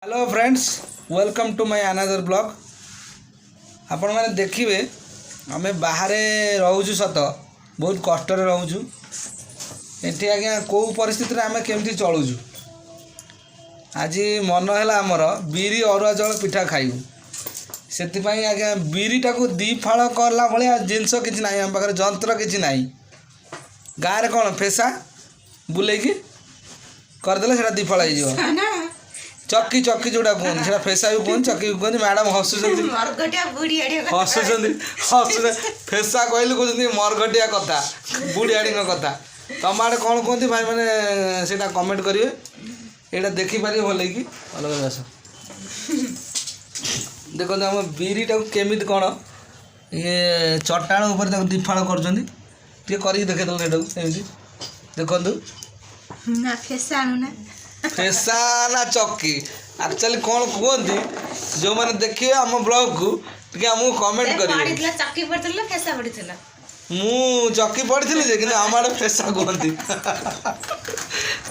Hello friends, welcome to my another vlog. ଆପଣମାନେ ଦେଖିବେ, ଆମେ ବାହାରେ ରହୁଛୁ ସତ, ବହୁତ କଷ୍ଟରେ ରହୁଛୁ ଏଠି ଆଜ୍ଞା। କେଉଁ ପରିସ୍ଥିତିରେ ଆମେ କେମିତି ଚଳୁଛୁ। ଆଜି ମନ ହେଲା ଆମର ବିରି ଅରୁଆ ଚାଉଳ ପିଠା ଖାଇବୁ। ସେଥିପାଇଁ ଆଜ୍ଞା ବିରିଟାକୁ ଦୁଇ ଫାଳ କଲା ଭଳିଆ ଜିନିଷ କିଛି ନାହିଁ ଆମ ପାଖରେ, ଯନ୍ତ୍ର କିଛି ନାହିଁ। ଗାଁରେ କ'ଣ ଫେସା ବୁଲେଇକି କରିଦେଲେ ସେଇଟା ଦୁଇ ଫାଳ ହେଇଯିବ। ଚକି, ଚକି ଯୋଉଟା କୁହନ୍ତି, ସେଇଟା ଫେସା ବି କୁହନ୍ତି, ଚକି ବି କୁହନ୍ତି। ମ୍ୟାଡ଼ାମ୍ ହସୁଛନ୍ତି। ମରଘଟିଆ ବୁଢ଼ିଆଡ଼ିଆ। ହସୁଛନ୍ତି, ହସୁଛନ୍ତି। ଫେସା କହିଲେ କହୁଛନ୍ତି ମରଘଟିଆ କଥା, ବୁଢ଼ିଆଡ଼ିଙ୍କ କଥା। ତମ ଆଡ଼େ କ'ଣ କୁହନ୍ତି ଭାଇମାନେ, ସେଇଟା କମେଣ୍ଟ କରିବେ। ଏଇଟା ଦେଖିପାରିବେ ଭଲକି। ଅଲଗା ଆସ। ଦେଖନ୍ତୁ, ଆମ ବିରିଟାକୁ କେମିତି କ'ଣ ଇଏ ଚଟାଣ ଉପରେ ତାକୁ ଦିଫାଳ କରୁଛନ୍ତି। ଟିକେ କରିକି ଦେଖେଇଦେଲେ ଏଇଟାକୁ ଏମିତି ଦେଖନ୍ତୁ। ନା, ଫେସା ଆଣୁନା। ଫେସା ନା ଚକି ଆକ୍ଚୁଆଲି କ'ଣ କୁହନ୍ତି, ଯେଉଁମାନେ ଦେଖିବେ ଆମ ବ୍ଲଗ୍କୁ ଟିକେ ଆମକୁ କମେଣ୍ଟ କରିବେ। ପଡ଼ିଥିଲା, ଚକି ପଡ଼ିଥିଲା, ଫେସା ପଡ଼ିଥିଲା। ମୁଁ ଚକି ପଡ଼ିଥିଲି ଯେ, କିନ୍ତୁ ଆମ ଆଡ଼େ ଫେସା କୁହନ୍ତି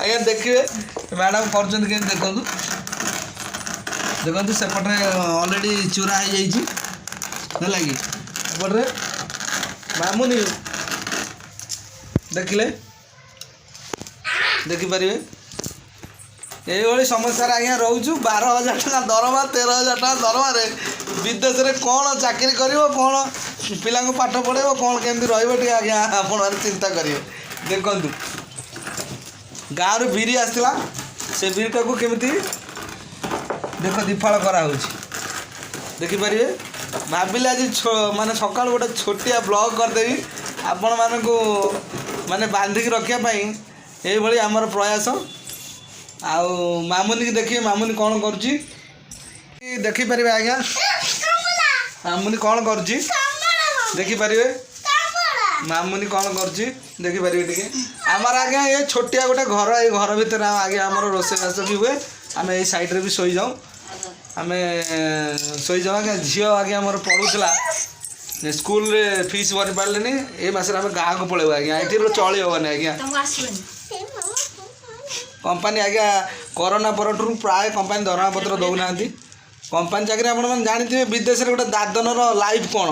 ଆଜ୍ଞା। ଦେଖିବେ ମ୍ୟାଡ଼ାମ୍ କରୁଛନ୍ତି କେମିତି, ଦେଖନ୍ତୁ। ଦେଖନ୍ତୁ, ସେପଟରେ ଅଲରେଡ଼ି ଚୁରା ହେଇଯାଇଛି, ହେଲା କି? ଏପଟରେ ମାମୁନି ଦେଖିଲେ, ଦେଖିପାରିବେ। ଏଇଭଳି ସମସ୍ୟାରେ ଆଜ୍ଞା ରହୁଛୁ। 12,000 ଟଙ୍କା ଦରମା, 13,000 ଟଙ୍କା ଦରମାରେ ବିଦେଶରେ କ'ଣ ଚାକିରି କରିବ, କ'ଣ ପିଲାଙ୍କୁ ପାଠ ପଢ଼େଇବ, କ'ଣ କେମିତି ରହିବ, ଟିକେ ଆଜ୍ଞା ଆପଣମାନେ ଚିନ୍ତା କରିବେ। ଦେଖନ୍ତୁ, ଗାଁରୁ ବିରି ଆସିଥିଲା, ସେ ବିରିଟାକୁ କେମିତି ଦେଖ ଦିଫାଳ କରାହେଉଛି, ଦେଖିପାରିବେ। ଭାବିଲେ ଆଜି ମାନେ ସକାଳୁ ଗୋଟେ ଛୋଟିଆ ବ୍ଲଗ୍ କରିଦେବି ଆପଣମାନଙ୍କୁ, ମାନେ ବାନ୍ଧିକି ରଖିବା ପାଇଁ ଏଇଭଳି ଆମର ପ୍ରୟାସ। ଆଉ ମାମୁନିକି ଦେଖିବେ, ମାମୁନି କ'ଣ କରୁଛି ଦେଖିପାରିବେ ଆଜ୍ଞା। ମାମୁନି କ'ଣ କରୁଛି ଦେଖିପାରିବେ। ମାମୁନି କ'ଣ କରୁଛି ଦେଖିପାରିବେ ଟିକେ। ଆମର ଆଜ୍ଞା ଏ ଛୋଟିଆ ଗୋଟେ ଘର, ଏଇ ଘର ଭିତରେ ଆଜ୍ଞା ଆମର ରୋଷେଇବାସ ବି ହୁଏ। ଆମେ ଏଇ ସାଇଡ଼୍ରେ ବି ଶୋଇଯାଉ, ଆମେ ଶୋଇଯାଉ ଆଜ୍ଞା। ଝିଅ ଆଜ୍ଞା ଆମର ପଢ଼ୁଥିଲା ସ୍କୁଲରେ, ଫିସ୍ ଭରି ପାରିଲେନି। ଏଇ ମାସରେ ଆମେ ଗାଁକୁ ପଳେଇବୁ ଆଜ୍ଞା, ଏଠି ଚଳି ହେବନି ଆଜ୍ଞା। ତମକୁ ଆସିବନି। କମ୍ପାନୀ ଆଜ୍ଞା କରୋନା ପରଠୁ ପ୍ରାୟ କମ୍ପାନୀ ଦରମା ପତ୍ର ଦେଉନାହାନ୍ତି। କମ୍ପାନୀ ଚାକିରି ଆପଣମାନେ ଜାଣିଥିବେ, ବିଦେଶରେ ଗୋଟେ ଦାଦନର ଲାଇଫ୍ କ'ଣ।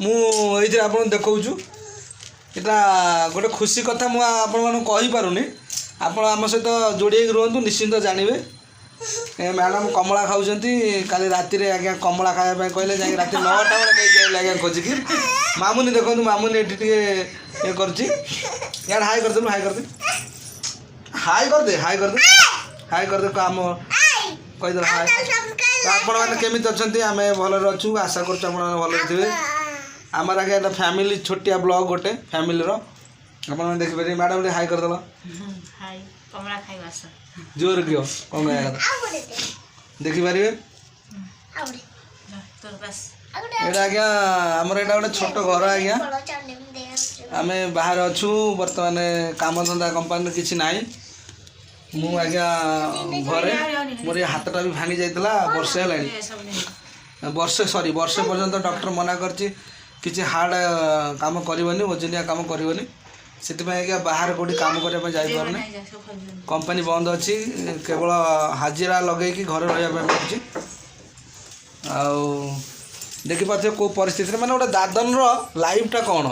ମୁଁ ଏଇଥିରେ ଆପଣଙ୍କୁ ଦେଖାଉଛୁ। ଏଇଟା ଗୋଟେ ଖୁସି କଥା, ମୁଁ ଆପଣମାନଙ୍କୁ କହିପାରୁନି। ଆପଣ ଆମ ସହିତ ଯୋଡ଼ି ହେଇକି ରୁହନ୍ତୁ, ନିଶ୍ଚିନ୍ତ ଜାଣିବେ। ଏ ମ୍ୟାଡ଼ାମ୍ କମଳା ଖାଉଛନ୍ତି। କାଲି ରାତିରେ ଆଜ୍ଞା କମଳା ଖାଇବା ପାଇଁ କହିଲେ, ଯାଇକି ରାତି 9ଟା ବେଳେ ନେଇକି ଆଇଲେ ଆଜ୍ଞା ଖୋଜିକି। ମାମୁନି ଦେଖନ୍ତୁ, ମାମୁନି ଏଠି ଟିକେ ଇଏ କରୁଛି। ଇଆଡ଼େ ହାଇ କରିଦେଲୁ, ହାଇ କରିଦେ, ହାଇ କରିଦେ, ହାଇ କରିଦେ, ହାଇ କରିଦେ, ଆମ କହିଦେଲ ହାଇ। ତ ଆପଣମାନେ କେମିତି ଅଛନ୍ତି? ଆମେ ଭଲରେ ଅଛୁ, ଆଶା କରୁଛୁ ଆପଣମାନେ ଭଲରେ ଥିବେ। ଆମର ଆଜ୍ଞା ଏଇଟା ଫ୍ୟାମିଲି ଛୋଟିଆ ବ୍ଲଗ୍ ଗୋଟେ ଫ୍ୟାମିଲିର, ଆପଣମାନେ ଦେଖିପାରିବେ। ମ୍ୟାଡ଼ାମ୍, ଟିକେ ହାଇ କରିଦେଲ। ହାଇ, କମଳା ଖାଇବା ଆସ। ଜୋର କିଅ, କ'ଣ କହିବା କଥା ଦେଖିପାରିବେ। ତୋର ବାସ୍। ଏଇଟା ଆଜ୍ଞା ଆମର ଏଇଟା ଗୋଟେ ଛୋଟ ଘର ଆଜ୍ଞା। ଆମେ ବାହାରେ ଅଛୁ ବର୍ତ୍ତମାନ, କାମଧନ୍ଦା କମ୍ପାନୀରେ କିଛି ନାହିଁ। ମୁଁ ଆଜ୍ଞା ଘରେ, ମୋର ଏ ହାତଟା ବି ଭାଙ୍ଗି ଯାଇଥିଲା ବର୍ଷେ ହେଲାଣି। ବର୍ଷେ, ସରି, ବର୍ଷେ ପର୍ଯ୍ୟନ୍ତ ଡକ୍ଟର ମନା କରିଛି, କିଛି ହାର୍ଡ଼ କାମ କରିବନି, ଓଜନିଆ କାମ କରିବନି। ସେଥିପାଇଁ ଆଜ୍ଞା ବାହାରେ କେଉଁଠି କାମ କରିବା ପାଇଁ ଯାଇପାରୁନି। କମ୍ପାନୀ ବନ୍ଦ ଅଛି, କେବଳ ହାଜିରା ଲଗେଇକି ଘରେ ରହିବା ପାଇଁ ପଡ଼ୁଛି। ଆଉ ଦେଖିପାରୁଥିବେ କେଉଁ ପରିସ୍ଥିତିରେ, ମାନେ ଗୋଟେ ଦାଦନର ଲାଇଫଟା କ'ଣ,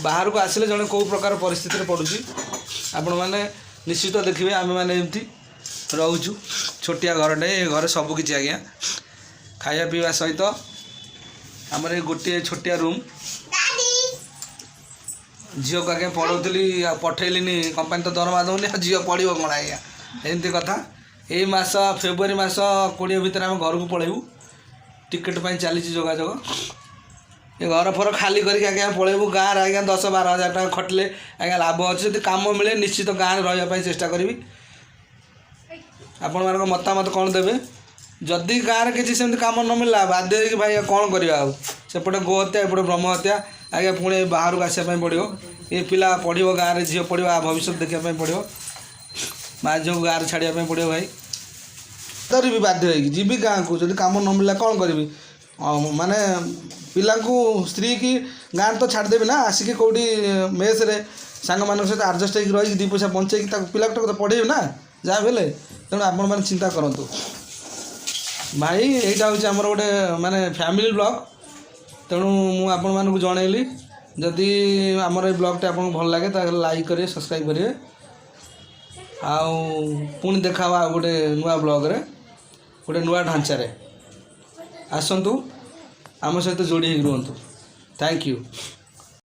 ବାହାରକୁ ଆସିଲେ ଜଣେ କେଉଁ ପ୍ରକାର ପରିସ୍ଥିତିରେ ପଡ଼ୁଛି, ଆପଣମାନେ ନିଶ୍ଚିତ ଦେଖିବେ। ଆମେମାନେ ଏମିତି ରହୁଛୁ ଛୋଟିଆ ଘରଟେ। ଏ ଘରେ ସବୁ କିଛି ଆଜ୍ଞା, ଖାଇବା ପିଇବା ସହିତ ଆମର ଏ ଗୋଟିଏ ଛୋଟିଆ ରୁମ୍। ଝିଅକୁ ଆଜ୍ଞା ପଢ଼ଉଥିଲି, ଆଉ ପଠେଇଲିନି। କମ୍ପାନୀ ତ ଦରମା ଦେଉନି, ଆଉ ଝିଅ ପଢ଼ିବ କ'ଣ ଆଜ୍ଞା? ଏମିତି କଥା। ଏଇ ମାସ ଫେବୃଆରୀ ମାସ 20 ଭିତରେ ଆମେ ଘରକୁ ପଳେଇବୁ। ଟିକେଟ୍ ପାଇଁ ଚାଲିଛି ଯୋଗାଯୋଗ। ଏ ଘର ଫର ଖାଲି କରିକି ଆଜ୍ଞା ପଳେଇବୁ। ଗାଁରେ ଆଜ୍ଞା 10-12 ହଜାର ଟଙ୍କା ଖଟିଲେ ଆଜ୍ଞା ଲାଭ ଅଛି। ଯଦି କାମ ମିଳେ, ନିଶ୍ଚିତ ଗାଁରେ ରହିବା ପାଇଁ ଚେଷ୍ଟା କରିବି। ଆପଣମାନଙ୍କ ମତାମତ କ'ଣ ଦେବେ? ଯଦି ଗାଁରେ କିଛି ସେମିତି କାମ ନ ମିଳିଲା, ବାଧ୍ୟ ହେଇକି ଭାଇ ଆଉ କ'ଣ କରିବା? ଆଉ ସେପଟେ ଗୋ ହତ୍ୟା, ଏପଟେ ବ୍ରହ୍ମ ହତ୍ୟା ଆଜ୍ଞା, ପୁଣି ବାହାରକୁ ଆସିବା ପାଇଁ ପଡ଼ିବ। ଏ ପିଲା ପଢ଼ିବ ଗାଁରେ, ଝିଅ ପଢ଼ିବ, ଆ ଭବିଷ୍ୟତ ଦେଖିବା ପାଇଁ ପଡ଼ିବ। ମା ଝିଅକୁ ଗାଁରେ ଛାଡ଼ିବା ପାଇଁ ପଡ଼ିବ ଭାଇ। ଧରିବି, ବାଧ୍ୟ ହେଇକି ଯିବି ଗାଁକୁ ଯଦି କାମ ନ ମିଳିଲା। କ'ଣ କରିବି? ମାନେ ପିଲାଙ୍କୁ, ସ୍ତ୍ରୀ କି ଗାଁରେ ତ ଛାଡ଼ିଦେବି ନା, ଆସିକି କେଉଁଠି ମେସ୍ରେ ସାଙ୍ଗମାନଙ୍କ ସହିତ ଆଡ଼ଜଷ୍ଟ ହେଇକି ରହିକି ଦୁଇ ପଇସା ବଞ୍ଚେଇକି ତାକୁ ପିଲାକୁ ତ ପଢ଼େଇବି ନା ଯାହା ବି ହେଲେ। ତେଣୁ ଆପଣମାନେ ଚିନ୍ତା କରନ୍ତୁ ଭାଇ। ଏଇଟା ହେଉଛି ଆମର ଗୋଟେ ମାନେ ଫ୍ୟାମିଲି ବ୍ଲଗ୍। ତେଣୁ ମୁଁ ଆପଣମାନଙ୍କୁ ଜଣେଇଲି। ଯଦି ଆମର ଏଇ ବ୍ଲଗ୍ଟା ଆପଣଙ୍କୁ ଭଲ ଲାଗେ, ତାହେଲେ ଲାଇକ୍ କରିବେ, ସବସ୍କ୍ରାଇବ୍ କରିବେ। ଆଉ ପୁଣି ଦେଖା ହେବା ଆଉ ଗୋଟେ ନୂଆ ବ୍ଲଗ୍ରେ, ଗୋଟେ ନୂଆ ଢାଞ୍ଚାରେ। ଆସନ୍ତୁ, ଆମ ସହିତ ଯୋଡ଼ି ହେଇକି ରୁହନ୍ତୁ। Thank you.